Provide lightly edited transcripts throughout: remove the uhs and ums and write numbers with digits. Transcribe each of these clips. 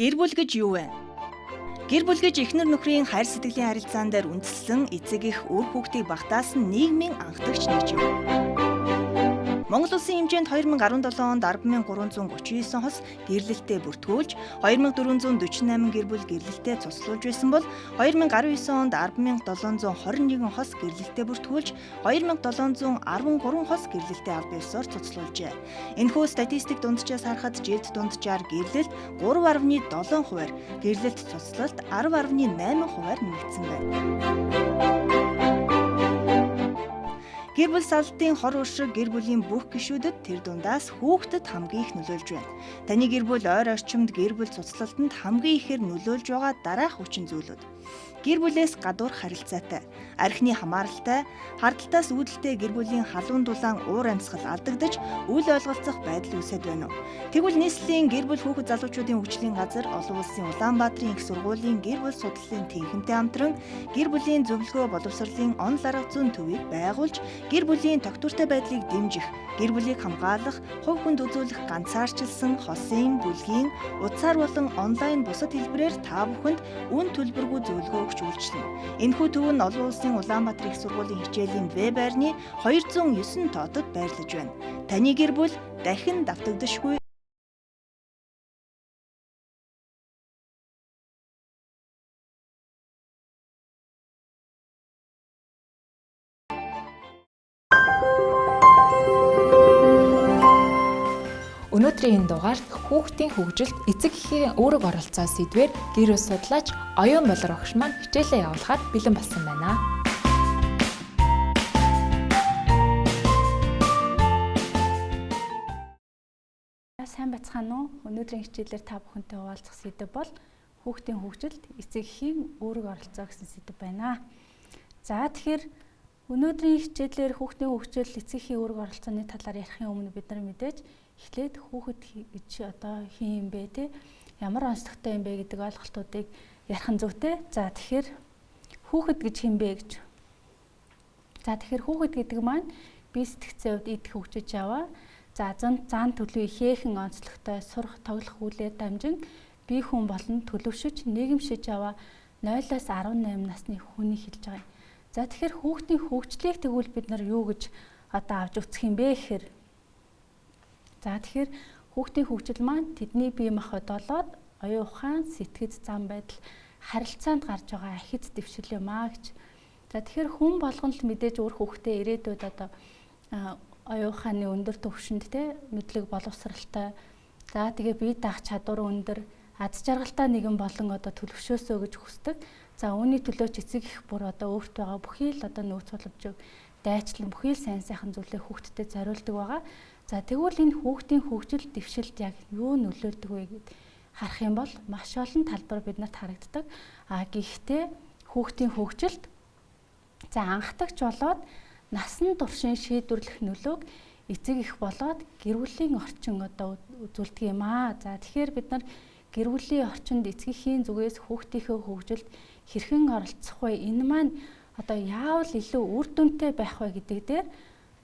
Гэр бүл гэж юу вэ? Гэр бүл гэж эхнэр нөхрийн хайр сэтгэлийн харилцаан дээр үндэслэн эцэг эх үр хүүхдийг багтаасан нийгмийн анхдагч нэгж юм. Монгол улсын хэмжээнд 2017 онд 10,339 хос гэрлэлтэд бүртгүүлж, 2,448 гэр бүл гэрлэлтэд цуцлуулж байсан бол 2019 онд 10,721 хос гэрлэлтэд бүртгүүлж, 2,713 хос гэрлэлтэд аль биесээр цуцлуулжээ. Энэхүү статистик дунджаас харахад жилд дунджаар гэрлэлт 3.7 хувиар, гэрлэлт цуцлалт 10.8 хувиар нэмэгдсэн байна. Гэр бүл салтын хор уршиг гэр бүлийн бүх гишүүдэд тэр дундаас хүүхдэд хамгийн их нөлөөлж байна. Таны гэр бүл ойр орчимд гэр бүл цуцлалтанд хамгийн ихээр нөлөөлж байгаа дараах хүчин зүйлүүд. Гэр бүлээс гадуур харилцаатай, архины хамааралтай, хардалтаас үүдэлтэй гэр бүлийн халуун дулаан уур амьсгал алдагдаж, үл ойлголцох байдал үүсэт байна уу? Тэгвэл нийслэлийн гэр бүл хүүхэд залуучуудын хөгжлийн газар олон улсын Улаанбаатарын их сургуулийн гэр бүл судлалын тэнхимтэй хамтран гэр бүлийн зөвлөгөө боловсролын онол арга зүйн төвийг байгуулж, гэр бүлийн тогтвортой байдлыг дэмжих, гэр бүлийг хамгаалах, хувь хүнд үзүүлэх ганцаарчилсан хосын, бүлгийн, утсаар болон онлайн бусад хэлбэрээр та бүхэнд үн төлбөргүй зөвлөгөө өгч үйлчилнэ. Энэхүү төв нь олон улсын Улаанбаатар их сургуулийн хичээлийн веб байрны 209 тоотод байрлаж байна. Таны гэр бүл дахин давтагдашгүй. Өнөөдрийн энэ дугаарт хүүхдийн хөгжилд эцэг эхийн үүрэг оролцоо сэдвээр гэр бүл судлаач Оюун Болор огш маань хичээлээ явуулахаар бэлэн болсон байна. Сайн бацгаана уу? Өнөөдрийн хичээлээр та бүхэнтэй хуваалцах сэдэв бол хүүхдийн хөгжилд эцэг эхийн үүрэг оролцоо гэсэн сэдэв байна. За тэгэхээр өнөөдрийн хичээлээр хүүхдийн хөгжил, эцэг эхийн үүрэг оролцооны талаар ярихын өмнө бид нар мэдээж эхлээд хүүхэд гэж одоо хэн юм бэ те? Ямар онцлогтой юм бэ гэдэг ойлголтуудыг ярих нь зүйтэй. За тэгэхээр хүүхэд гэж хэн бэ гэж. За тэгэхээр хүүхэд гэдэг маань бие сэтгцийн хувьд идэх хөгжиж яваа. За зан төлөв ихээхэн онцлогтой сурах, тоглох үйлээр дамжин бие хүн болон төлөвшөж, нийгэмшиж яваа 0-аас 18 насны хүнийг хэлж байгаа юм. За тэгэхээр хүүхдийн хөгжлийг тэгвэл бид нар юу гэж одоо авч үзэх юм бэ гэхээр за тэгэхээр хүүхдийн хөгжил маань тэдний бие махбод болоод оюун ухаан, сэтгэц, зам байдал харилцаанд гарч байгаа ахиц дэвшил юм аа гэж. За тэгэхээр хүн болгон л мэдээж үр хүүхдээ ирээдүйд одоо оюун ухааны өндөр түвшинд те мэдлэг боловсралтай, за тэгээ бие даах чадвар өндөр, аз жаргалтай нэгэн болон одоо төлөвшөөсөө гэж хүсдэг. За үүний төлөө ч эцэг их бүр одоо өөрт байгаа бүхий л одоо нөөц боломжийг дайчлан бүхий л сайн сайхан зүйлээ хүүхдэд зориулдаг байгаа. За тэгвэл энэ хүүхдийн хөгжил дэвшилд яг юу нөлөөлдөг вэ гэд харах юм бол маш олон талбар биднэрт харагддаг. А гэхдээ хүүхдийн хөгжилд за анхдагч болоод насан туршийн шийдвэрлэх нөлөөг эцэг их болоод гэр бүлийн орчин одоо үзүүлдэг юм аа. За тэгэхээр бид нар гэр бүлийн орчинд эцэг эхийн зүгээс хүүхдийнхээ хөгжилд хэрхэн оролцох вэ? Энэ маань одоо яавал илүү үр дүнтэй байх вэ гэдэг дээр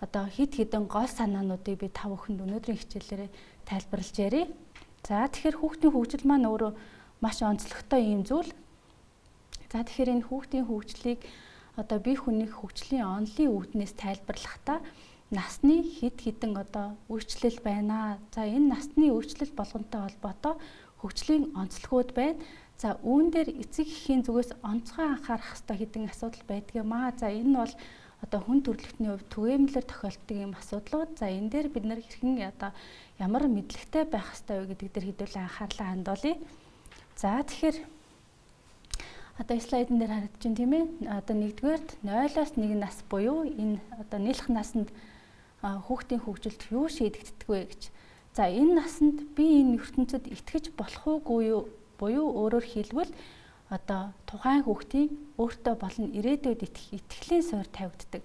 одоо хэд хэдэн гол санаануудыг би та бүхэнд өнөөдрийн хичээлээр тайлбарлаж ярья. За тэгэхээр хүүхдийн хөгжил маань өөрөө маш онцлогтой юм зүйл. За тэгэхээр энэ хүүхдийн хөгжлийг одоо бие хүний хөгжлийн онолын үүднээс тайлбарлахдаа насны хэд хэдэн одоо үйлчлэл байна. За энэ насны үйлчлэл болгонтой холбоотой хөгжлийн онцлогуд байна. За үүн дээр эцэг эхийн зүгээс онцгой анхаарах ёстой хэдэн асуудал байдаг юм аа. За энэ нь бол одоо хүн төрөлхтний хувьд түгээмлэр тохиолддог юм асуудлууд. За энэ дээр бид нар хэрхэн одоо ямар мэдлэгтэй байх ёстой вэ гэдэг дээр хэдүүлээ анхаарлаа хандуулъя. За тэгэхээр одоо слайдн дээр харагдаж байна тийм ээ. Одоо нэгдүгээрт 0-оос 1 нас буюу энэ одоо нийлэх насанд хүүхдийн хөгжилд юу шийдэгддэг вэ гэж. За энэ насанд би энэ ертөнцид итгэж болох уугүй юу буюу өөрөөр хэлбэл одоо тухайн хүүхдийн өөртөө болон ирээдүйд итгэх итгэлийн суурь тавигддаг.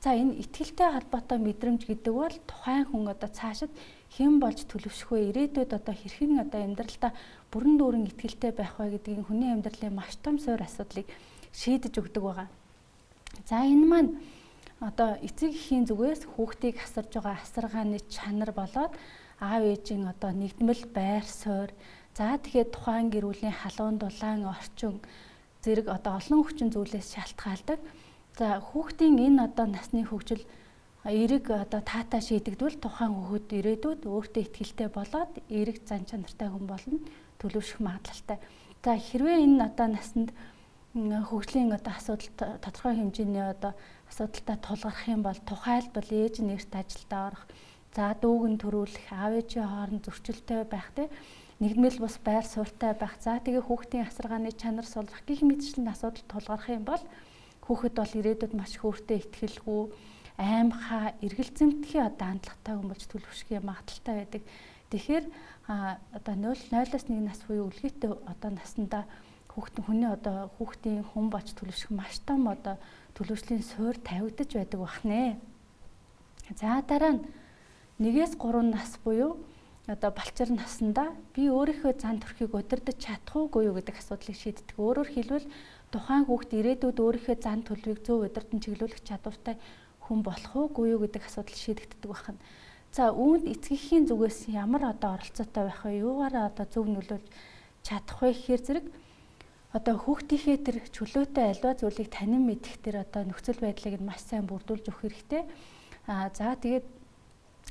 За энэ итгэлтэй холбоотой мэдрэмж гэдэг бол тухайн хүн одоо цаашид хэн болж төлөвшөх вэ? Ирээдүйд одоо хэрхэн одоо амьдралдаа бүрэн дүүрэн итгэлтэй байх вэ гэдгийг хүний амьдралын маш том суурь асуудлыг шийдэж өгдөг байгаа. За энэ маань одоо эцэг эхийн зүгээс хүүхдийг асарж байгаа асаргааны чанар болоод аав ээжийн одоо нэгдмэл байр суурь, за тэгэхээр тухайн гэр бүлийн халуун дулаан орчин зэрэг одоо олон хүчин зүйлээс шалтгаалдаг. За хүүхдийн энэ одоо насны хөгжил эерэг одоо таатай шийдэгдвэл тухайн хүүхэд ирээдүйд өөртөө ихтэй болоод эерэг зан чанартай хүн болно, төлөвшөх магадлалтай. За хэрвээ энэ одоо насанд хөгжлийн одоо асуудал тодорхой хэмжээний одоо асуудалтай тулгарх юм бол тухайлбал ээж нь эрт ажилдаа орох, за дүүг нь төрүүлэх, аав ээжийн хооронд зөрчилтэй байх, те нэгдмэл бус байр суурьтай байх, за тэгээ хүүхдийн асаргааны чанар сулрах гэх мэтчлэн асуудал тулгарх юм бол хүүхэд бол ирээдүйд маш их өөртөө итгэлгүй, аймхаа, эргэлзэмтгий одоо хандлагатай хүн болж төлөвшөх магадлалтай байдаг. Тэгэхээр одоо 0-0-оос 1 нас буюу үлгээтэй одоо наснда хүүхдийн хүний одоо хүүхдийн хүн болж төлөвшөх маш том одоо төлөвшлийн суурь тавигдаж байдаг бахнэ. За дараа нь 1-ээс 3 нас буюу одоо балчир наснда би өөрийнхөө зан төрхийг удирдах чадах уугүй юу гэдэг асуудлыг шийддэг. Өөрөөр хэлбэл тухайн хүүхд ирээдүйд өөрийнхөө зан төлөвийг зөв удирдан чиглүүлэх чадвартай хүн болох уугүй юу гэдэг асуудал шийдэгддэг байна. За үүнд эцэг эхийн зүгээс ямар одоо оролцоотой байх вэ? Юугаараа одоо зөв нөлөөлж чадах вэ гэхээр зэрэг одоо хүүхдийнхээ тэр чөлөөтэй альва зүйлийг танин мэдэх тэр одоо нөхцөл байдлыг нь маш сайн бүрдүүлж өгөх хэрэгтэй. За тэгээд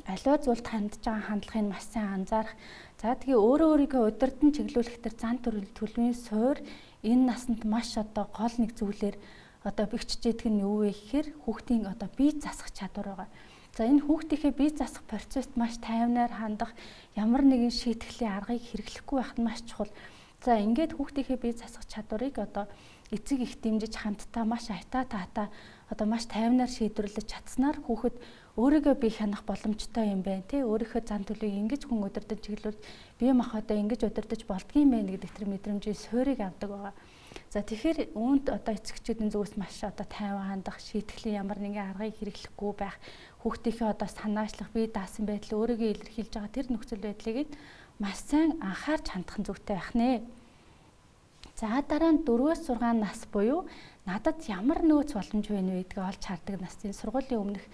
аливаа зүйлд хандж байгаа хандлагыг маш сайн анзаарах. За тэгээ өөрөө өөрийгөө удирдан чиглүүлэх тэр зан төлөвийн суурь энэ насанд маш одоо гол нэг зүйлээр одоо бэхжиж идэх нь юу вэ гэхээр хүүхдийн одоо бие засах чадвар байгаа. За энэ хүүхдийнхээ бие засах процесст маш тайвнаар хандах, ямар нэгэн шийтгэлийн аргыг хэрэглэхгүй байх нь маш чухал. За ингээд хүүхдийнхээ бие засах чадварыг одоо эцэг их дэмжиж хамтдаа маш айтаа таатай одоо маш тайвнаар шийдвэрлэж чадсанаар хүүхэд өөрийгөө бие хянах боломжтой юм байна, тий, өөрийнхөө зан төлөвийг ингэж хүн удирдах чиглүүлж бие махбодоо ингэж удирдах болдгийм байх гэдэг тэр мэдрэмжийн суурийг авдаг байгаа. За тэгэхээр үүнд одоо эцэгчүүдийн зүгээс маш одоо тайван хандах, шийтгэлийн ямар нэгэн аргыг хэрэглэхгүй байх, хүүхдийнхээ одоо санаачлах, бие даасан байдал өөрийгөө илэрхийлж байгаа тэр нөхцөл байдлыг маш сайн анхаарч хандах нь зүйтэй байх нэ. За дараа нь 4-6 нас буюу надад ямар нөөц боломж байна вэ гэдгийг олж хардаг насны сургуулийн өмнөх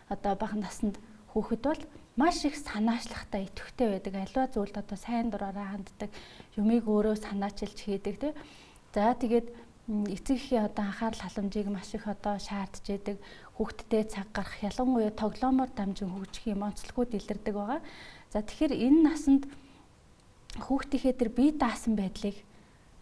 одоо бага наснд хүүхэд бол маш их санаачлахтай, идэвхтэй байдаг. Аливаа зүйлд одоо сайн дураараа ханддаг, юмыг өөрөө санаачилж хийдэг, тий. За тэгээд эцэг эхийн одоо анхаарал халамжийг маш их одоо шаардж идэг, хүүхдтэй цаг гарах, ялангуяа тоглоомоор дамжин хөгжих юм онцлогуд илэрдэг байгаа. За тэгэхээр энэ насанд хүүхдийнхээ тэр бие даасан байдлыг,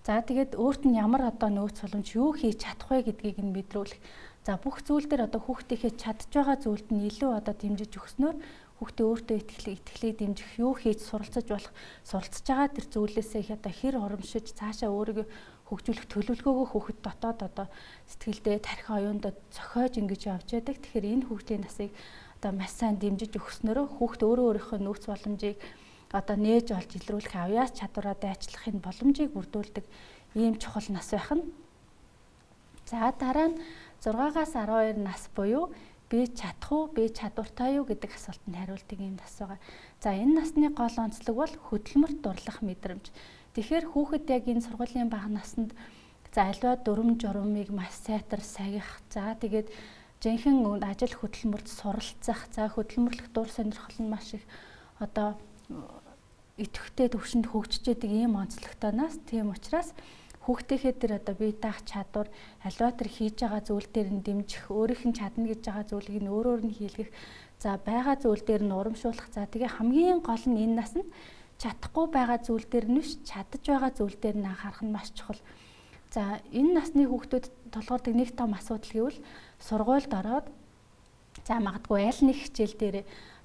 за тэгээд өөрт нь ямар одоо нөөц боломж юу хийж чадах вэ гэдгийг нь мэдрүүлэх. За бүх зүйл дээр одоо хүүхдийнхээ чадж байгаа зүйлд нь илүү одоо дэмжиж өгснөөр хүүхдээ өөртөө итгэлийг дэмжих, юу хийж суралцаж болох, суралцж байгаа тэр зүйлээсээ их одоо хэр урамшиж цаашаа өөрийгөө хөгжүүлэх төлөвлөгөөгөө хүүхэд дотоод одоо сэтгэлдээ тархи оюундаа зохиож ингэж явж байдаг. Тэгэхээр энэ хүүхдийн насыг одоо маш сайн дэмжиж өгснөөрөө хүүхд өөрөө өөрийнхөө нөөц боломжийг одоо нээж олж илрүүлэх авьяас чадвараа дайчлахын боломжийг бүрдүүлдэг ийм чухал нас байх нь. За дараа нь 6-аас 12 нас буюу би чадах уу, би чадвартай юу гэдэг асуултанд хариулдаг ийм нас байгаа. За энэ насны гол онцлог бол хөдөлмөрт дурлах мэдрэмж. Тэгэхээр хүүхэд яг энэ сургуулийн бага наснд за аливаа дүрм журмыг маш сайтар сагих, за тэгээд жинхэнэ ажил хөдөлмөрт суралцах, за хөдөлмөрлөх дур сонирхол нь маш их одоо идэвхтэй төвшөнд хөгжиж идэг ийм онцлогтой нас. Тийм учраас хүүхдийнхээ тэр одоо бие даах чадвар, аливаа тэр хийж байгаа зүйл дээр нь дэмжих, өөрийнх нь чадна гэж байгаа зүйлийг нь өөрөөр нь хийлгэх, за байгаа зүйл дээр нь урамшуулах. За тэгээ хамгийн гол нь энэ нас нь чадахгүй байгаа зүйл дээр нь биш, чадаж байгаа зүйл дээр нь анхаарах нь маш чухал. За энэ насны хүүхдүүд тулгардаг нэг том асуудал гэвэл сургуульд ороод за магадгүй аль нэг хичээл дээр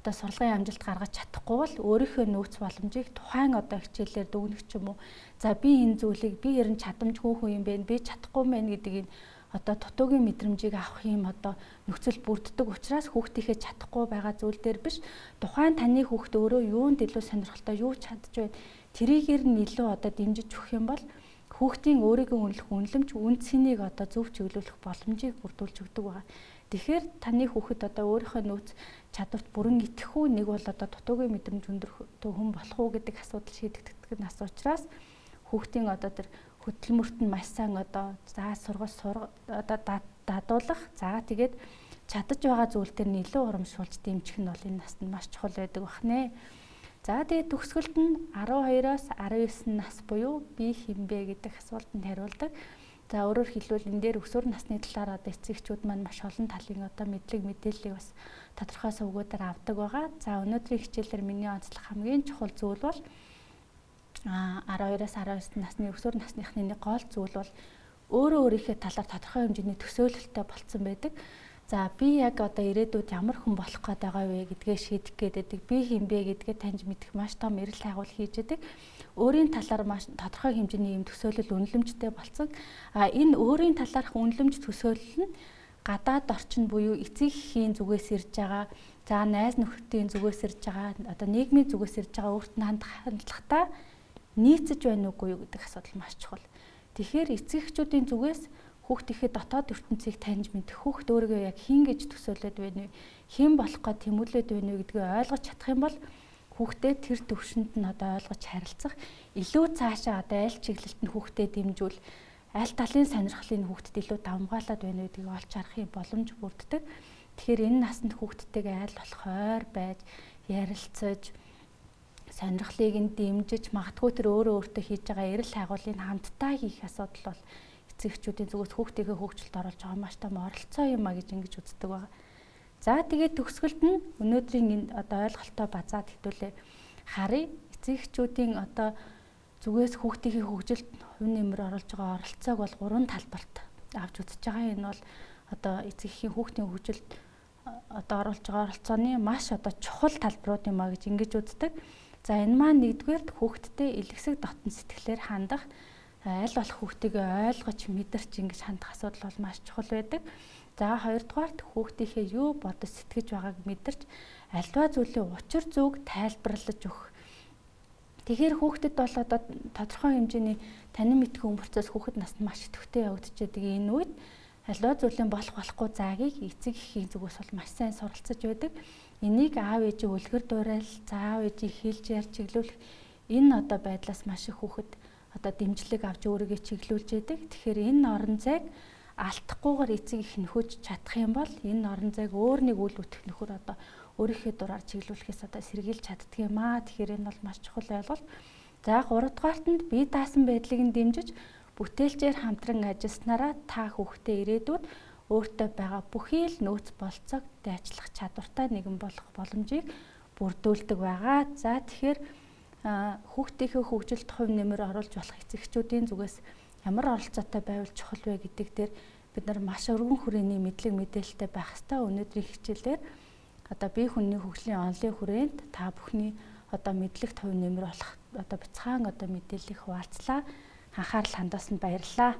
одоо сурлагын амжилт гаргаж чадахгүй бол өөрийнхөө нөөц боломжийг тухайн одоо хичээлээр дүгнэх ч юм уу. За би энэ зүйлийг би ер нь чадамжгүй хүн юм байна, би чадахгүй мэн гэдэг энэ одоо дутуугийн мэдрэмжийг авах юм одоо нөхцөл бүрддэг учраас хүүхдийнхээ чадахгүй байгаа зүйл дээр биш, тухайн таны хүүхд өөрөө юунд илүү сонирхолтой, юу чадж байна, тэрийгээр нь илүү одоо дэмжиж өгөх юм бол хүүхдийн өөрийгөө үнэлэх үнэлэмж, үн цэнийг одоо зөв чиглүүлэх боломжийг бүрдүүлж өгдөг байгаа. Тэгэхээр таны хүүхэд одоо өөрийнхөө нөөц чадварт бүрэн итгэх үү, нэг бол одоо дутуугийн мэдрэмж өндөр хүн болох уу гэдэг асуудал шийдэгддэг нас учраас хүүхдийн одоо тэр хөдөлмөрт нь маш сайн одоо за сургууль одоо дадуулах, за тэгээд Чадаж байгаа зүйл дээр нь илүү урамшуулж дэмжих нь бол энэ насанд маш чухал байдаг бахнэ. За тэгээд төгсгөлд нь 12-оос 19 нас буюу би хэн бэ гэдэг асуултанд хариулдаг. За өөрөөр хэлбэл энэ дээр өсвөр насны талаар одоо эцэг эхчүүд маань маш олон талын одоо мэдлэг мэдээллийг бас тодорхой сувгуудаар авдаг байгаа. За өнөөдрийн хичээлээр миний онцлох хамгийн чухал зүйл бол 12-оос 19 насны өсвөр насныхны нэг гол зүйл бол өөрөө өөрийнхөө талаар тодорхой хэмжээний төсөөлөлттэй болцсон байдаг. За би яг одоо ирээдүйд ямар хүн болох гээд байгаа вэ гэдгээ шийдэх гээд байдаг. Би хэн бэ гэдгээ таньж мэдэх маш том эрэл хайгуул хийж байдаг. Өөрийн талаар маш тодорхой хэмжээний юм төсөөлөл үнэлэмжтэй болсон. А энэ өөрийн талаарх үнэлэмж төсөөлөл нь гадаад орчин буюу эцэг эхийн зүгээс ирж байгаа, за найз нөхдийн зүгээс ирж байгаа, одоо нийгмийн зүгээс ирж байгаа өөрт нь хандах хандлагатай нийцэж байна уугүй юу гэдэг асуудал маш чухал. Тэгэхээр эцэг эхчүүдийн зүгээс хүүхдийнхээ дотоод ертөнцийг таньж мэдэх, хүүхд өөрийгөө яг хэн гэж төсөөлөд байна вэ, хэн болох гээд тэмүүлээд байна вэ гэдгийг ойлгож чадах юм бол хүүхдээ тэр төвшөнд нь одоо ойлгож харилцах, илүү цаашаа одоо аль чиглэлд нь хүүхдээ дэмжүүл, аль талын сонирхлыг хүүхдэд илүү давмгаалаад байна вэ гэдгийг олж харахын боломж бүрддэг. Тэгэхээр энэ насанд хүүхдтэйгээ аль болох ойр байж, ярилцаж, сонирхлыг нь дэмжиж, магадгүй тэр өөрөө өөртөө хийж байгаа эрэл хайгуулыг хамтдаа хийх асуудал бол эцэг эхчүүдийн зүгээс хүүхдийнхээ хөгжилд оруулж байгаа маш том оролцоо юм а гэж ингэж үздэг байгаа. За тэгээд төгсгөлд нь өнөөдрийн энэ одоо ойлголтоо базаад хэдүүлээ харъя. Эцэг эхчүүдийн одоо зүгээс хүүхдийнхээ хөгжилд хувь нэмэр оруулж байгаа оролцоог бол гурван талбарт авч үзэж байгаа. Энэ бол одоо эцэг эхийн хүүхдийн хөгжилд одоо оруулж байгаа оролцооны маш одоо чухал талбарууд юм а гэж ингэж үздэг. За энэ маань нэгдүгээрт хүүхдтэй элгэсэг дотн сэтгэлээр хандах, аль болох хүүхдийгээ ойлгож мэдэрч ингэж хандах асуудал бол маш чухал байдаг. За хоёрдугаарт хүүхдийнхээ юу бодож сэтгэж байгааг мэдэрч альва зүйлийн учир зүг тайлбарлаж өгөх. Тэгэхээр хүүхдэд бол одоо тодорхой хэмжээний танин мэдхүйн процесс хүүхэд наснд маш идэвхтэй явагдчихэдэг. Энэ үед альва зүйлийн болох болохгүй заагийг эцэг эхийн зүгээс бол маш сайн суралцаж байдаг. Энийг аав ээжийн үлгэр дуурайл, за аав ээжийн хэлж ярьж чиглүүлэх энэ одоо байдлаас маш их хүүхэд одоо дэмжлэг авч өөрийгөө чиглүүлж яадаг. Тэгэхээр энэ орон зайг алдахгүйгээр эцэг их нөхөж чадах юм бол энэ орон зайг өөр нэг үйл үтх нөхөр одоо өөрийнхөө дураар чиглүүлэхээс одоо сэргийлж чаддаг юм аа. Тэгэхээр энэ бол маш чухал ойлголт. За гуравдугаартанд бие даасан байдлыг нь дэмжиж бүтээлчээр хамтран ажилласнараа та хүүхдээ ирээдүйд өөртөө байгаа бүхий л нөөц болцоог дайчлах чадвартай нэгэн болох боломжийг бүрдүүлдэг байгаа. За тэгэхээр хүүхдийнхээ хөгжилд хувь нэмэр оруулж болох эцэг эхчүүдийн зүгээс ямар оролцоотой байвал чухал вэ гэдэг дээр бид нар маш өргөн хүрээний мэдлэг мэдээлэлтэй байх ёстой. Өнөөдрийн хичээлээр одоо бие хүний хөгжлийн онлын хүрээнд та бүхний одоо мэдлэгт хувь нэмэр болох одоо бяцхан одоо мэдээллийг хуваалцлаа. Анхаарал хандуулсанд баярлалаа.